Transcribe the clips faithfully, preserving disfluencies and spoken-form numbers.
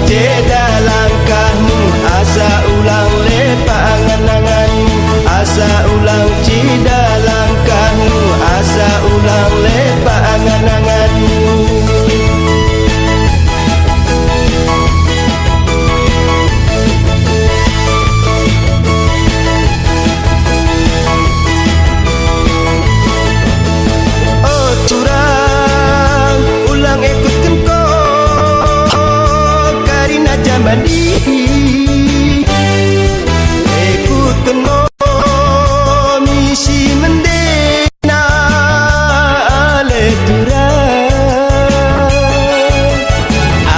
ceda langkahmu, asa ulang lepak angan-anganmu, asa ulang ceda langkahmu, asa ulang lepak angan-anganmu. O turang, ulang ikutken ko karina jaman dihi. Ikutken mo misi mendena ale turang.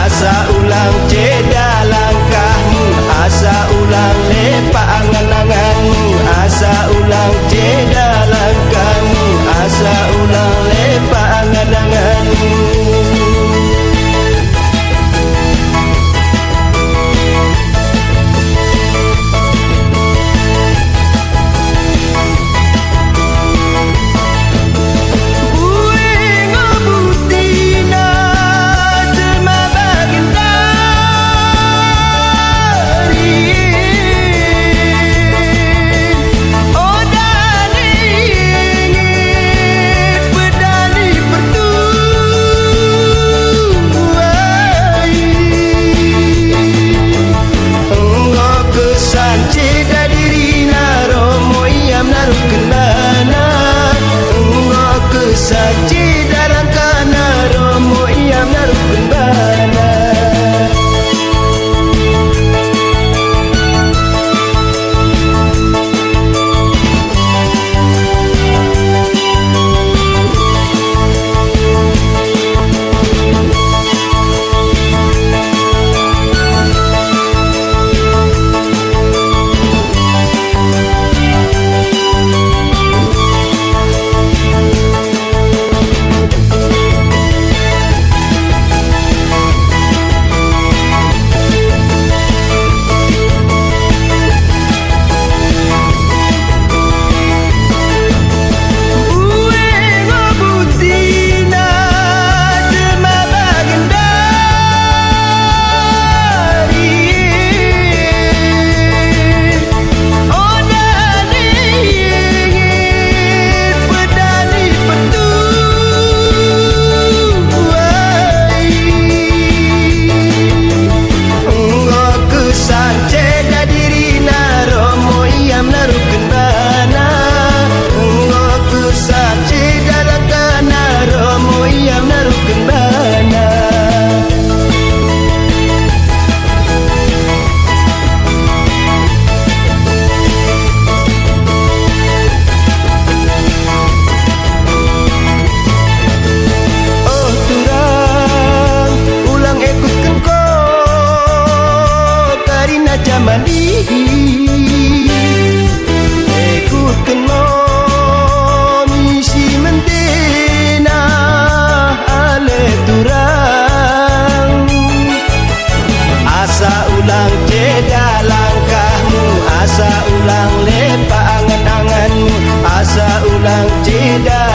Asa ulang ceda langkahmu, asa ulang lepak angan-anganmu, asa ulang ceda langkahmu, asa ulang lepak angan-anganmu. Bue ngo butina jelma bagendari. Oda ningit pedani pertuai. Enggo kesancida dirina romo ia menaruhken bana. Enggo kesancida langkahna romo ia menaruhken bana. Enggo kesancida dirina romo ia menaruhken bana. Enggo kesancida langkahna romo ia menaruhken bana. Oh turang, ulang ikutken ko karina jaman dihi. Ikutken mo misi mendena ale turang. Asa ulang ceda langkahmu, asa ulang lepak angan-anganmu, asa ulang ceda